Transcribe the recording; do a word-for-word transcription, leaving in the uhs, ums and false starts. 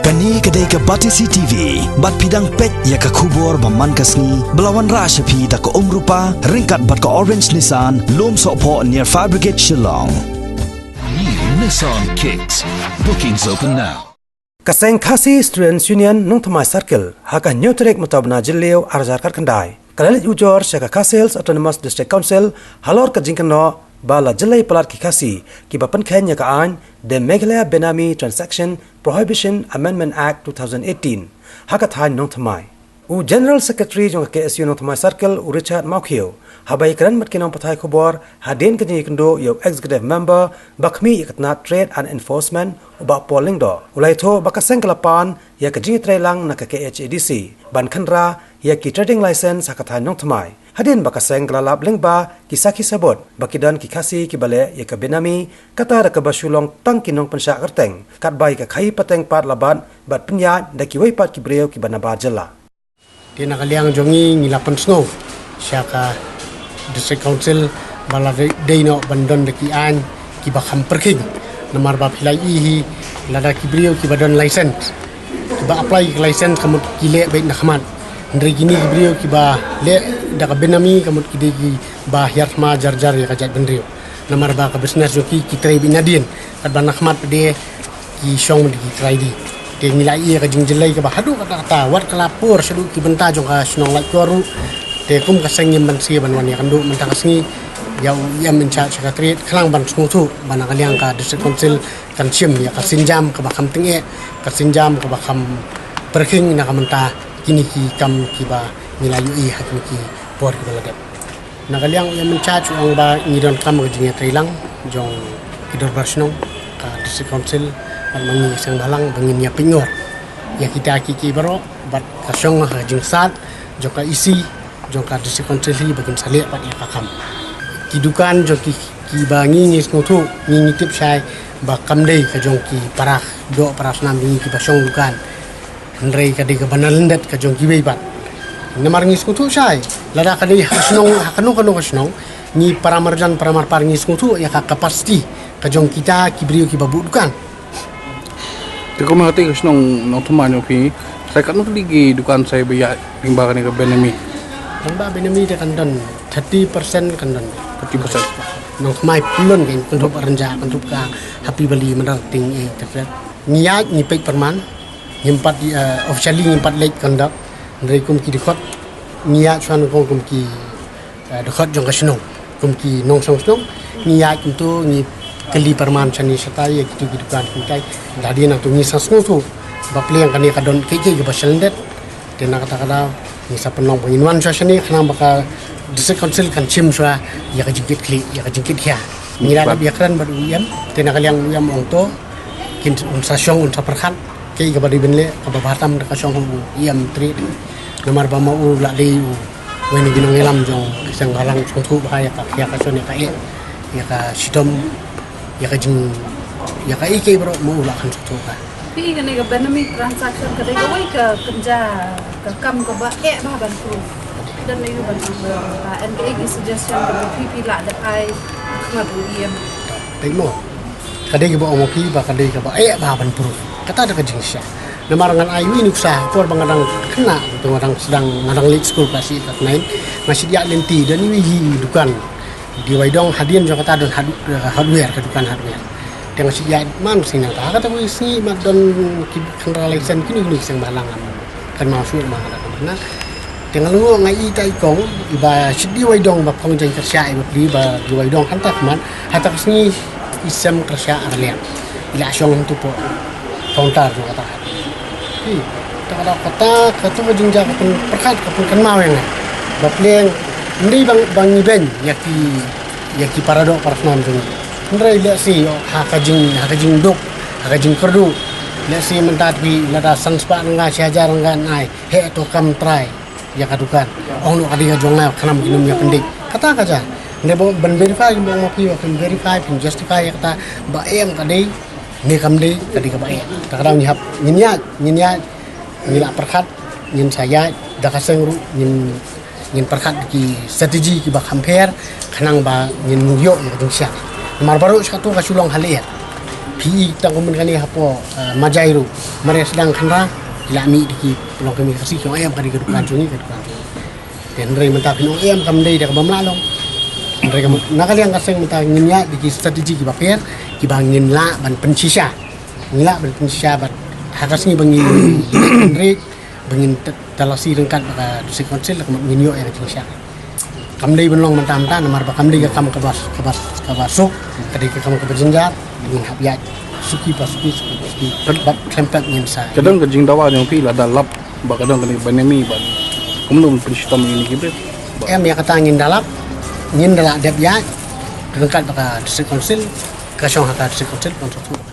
Kane ka dei ka Batesi T V, bad phi dang peit ïa ka khubor ba man ka sngi, ba la wanrah sha phi da ka Umrupa, ryngkat bad ka Orange Nissan, Lumsohphoh near Fire Brigade Shillong. New Nissan Kicks. Bookings open now. Ka seng Khasi Students Union Nongthymmai Circle, ha ka hynñiew tarik mynta u bnai Jylliew arhajar khatkhyndai, ka la leit ujor sha ka Khasi Hills Autonomous District Council, halor ka jingkynnoh ba la jyllei palat ki Khasi kiba pynkheiñ ïa ka aiñ The Meghalaya Benami Transaction Prohibition Amendment Act two thousand eighteen, ha ka thaiñ Nongthymmai. U General Secretary jong ka K S U Nongthymmai Circle, u Richard Mawkhiew, haba ïakren bad ki nongpathai khubor hadien ka jingïakynduh ïa u Executive Member ba khmih ïa ka tnat Trade and Enforcement, u Bah Paul Lyngdoh, u la ïathuh ba ka seng ka la pan ïa ka jingïatreilang na ka K H A D C ban khynra ïa ki trading license ha ka thaiñ Nongthymmai, hadien ba ka seng ka la lap lyngba ki sakhi sabut ba ki don ki Khasi kiba leh ïa ka benami, kata da kaba shu long tang ki nongpynshah kyrteng, katba ïa ka khaïi pateng pat la bat bad pynïaid da kiwei pat ki briew kiba nabar jylla. Te na ka liang jong ngi, ngi la pynsngew sha ka District Council ba la dei, dei noh ban don da ki aiñ kiba kham pyrkhing. Namar ba phi la ïohi hi, lada ki briew kiba don license, kiba apply ki license, ka mut ki leh beit na khmat. Hynrei kine ki briew kiba leh da ka benami, ka mut ki dei kiba hiar thma jar jar ïa ka jaitbynriew. Namar ba ka business jong ki, ki trei beit nadien, katba na khmat pat de ki shong da ki trai die. Te ngi la ïohi ïa ka jingjyllei kaba haduh katta katta, wat ka la pur shaduh ki bynta jong ka shnong Laitkor ruh. Te kum ka seng ngim banse ban wan ïakynduh mynta ka sngi ïa u E M in charge ka Trade, khnang ban sngewthuh ba na ka liang ka District Council kan shim ïa ka sienjam kaba kham tyngeh, ka sienjam kaba kham pyrkhing na ka bynta kine ki kam kiba ngi la ïohi ha kine ki por kiba la dep. Na ka liang u E M in charge u ong ba ngi donkam ka jingïatreilang jong ki dorbar shnong, ka District Council, bad ma ngi ki seng bhalang, ba ngin ïa pynïoh ïa kita kiei kiei baroh, bad ka shong ha ka jingsad jong ka E C jong ka District Council hi ba kin sa leh pat ïa ka kam. Ki dukan jong ki, kiba ngi, ngi sngewthuh, ngi, ngi tip shai ba kam dei ka jong ki para doh para snam jong ngi kiba shong dukan. Hynrei ka dei kaba na lyndet ka jong kiwei pat. Namar ngi sngewthuh shai, lada ka dei ha shnong, ha kano kano ka shnong, ngi para marjan para marpar ngi sngewthuh ïa ka capacity ka jong kita ki briew kiba buh dukan. Te kumno hati ka shnong Nongthymmai jong phi, sa katno tylli ki dukan sa ba ïaid lyngba kane ka benami? Lyngba benami te kan don thirty percent kan don. Thirty percent. Nongthymmai pynlong kan, kan rup aranja, kan rup ka Happy Valley, Madarting, eh, te phet. Ngi ïaid, ngi peit pyrman, ngim pat, eh, officially ngim pat leit conduct, hynrei kum ki dkhot, ngi ïaid shuwa nyngkong kum ki, eh, dkhot jong ka shnong, kum ki nongshong shnong, ngi ïaid kumto, ngi kylli pyrman shane shatai ïa kito ki dukan kumtai. Lada nangto ngi sa sngewthuh ba pliang kane ka don kiei kiei kiba shalyndet, te na kata ka daw ngi sa pynlong ba ngin wan shuwa shane khnang ba ka District Council kan shim shuwa ïa ka jingkit khlieh, ïa ka jingkit khia. Ngi la dep ïakren bad u E M, te na ka liang u E M ong to, kin un sa shong, un sa pyrkhat kaei kaba dei ban leh, kaba bha tam da ka shong u E M Trade. Namar ba ma u la dei uwei na ki nongïalam jong ki seng bhalang, sngewthuh bha ïa ka khia ka shon, ïa ka eh, ïa ka shitom, ïa ka jing, ïa kaei kaei baroh ma u la kham sngewthuh bha. Phi, kane ka benami transaction ka dei kawei ka kynja ka kam kaba eh bha ban proof. Don ei ban proof, and kaei ki suggestion kaba phi, phi lah da ai ha khmat u E M? Dei mo. Ka dei kaba ong ma phi ba ka dei kaba eh bha ban proof. Kata da ka jingshisha. Namar ngan ai ïa u nuksa, por ba nga dang khynnah, to nga dang sdang, nga dang leit skul class eight, class nine, nga shait ïaid lynti, don ïa u hi dukan. Dei wai dong, hadien jong kata don hard-, hardware, ka dukan hardware. Te nga shait ïaid man sing nangta, kata wei sngi ma don ki khynra license kino kino ki seng bhalang, ngam kynmaw shuh ma kata ka mano. Te nga la ong nga ïa ita i kong iba shait dei wai dong ba phong jaiñ kyrsha iba pli ba dei wai dong hangta khmat, hangta ka sngi i sem kyrsha ar liang. I la shong hangto hapoh counter jong kata. Hi, kata, kata, kata ka jingjia ka pynpyrkhat, ka pynkynmaw ïa nga ba pliang ym dei ba ngi beiñ ïa ki, ïa ki para doh para snam jong ngi. Hynrei lehse ha ka jing, ha ka jingduk, ha ka jingkyrduh, lehse mynta phi, lada san spah rynga, shi hajar rynga ngan ai, heh to kam trai ïa ka dukan. Ong noh ka dei ka jong nga, khnang ba kin ym ïa pyndit. Kata ka jia. Hynrei ban verify, kin ong ma phi ba phin verify, phin justify ïa kata ba em ka dei ne kam dei, ka dei kaba eh. Te ka daw ngi hap, ngin ïaid, ngin ïaid, ngi la pyrkhat, ngin sa ïaid, da ka seng ruh ngin, ngin pyrkhat ki strategy kiba kham pher, khnang ba ngin ïoh ïa ka jingshisha. Namar baroh shi kato ka shu long ha lyer. Ki i tang kumne kane hapoh, eh, Majai ruh. Mar ïa sdang khynra, ki la mih da ki longkmie Khasi ki ong em ka dei ka dukan jong ngi, ka dukan jong ngi. Te hynrei mynta phin ong em kam dei da kaba ym lah long. Hynrei ka, na ka liang ka seng mynta ngin ïaid da ki strategy kiba pher, kiba ngin lah ban pynshisha. Ngin lah ban pynshisha bad ha ka sngi ba ngin, ngin rit, ba ngin t-, talasi ryngkat bad ka District Council, da ka mut ngin ïoh ïa ka jingshisha. Kam dei ban long mynta mynta namar ba kam dei ka kam kaba, kaba, kaba suk, ka dei ka kam kaba jynjar, ngin hap ïaid suki pa suki, suki pa suki. Bad khlem pep ngin sa. Ka don ka jingdawa jong phi lada lap ba ka don kane ka pandemic ba kumno ban pynshitom ïa kine ki briew? Em, ïa kata ngin da lap, ngin da lah dep ïaid ryngkat bad ka District Council, ka shong ha ka District Council, Council.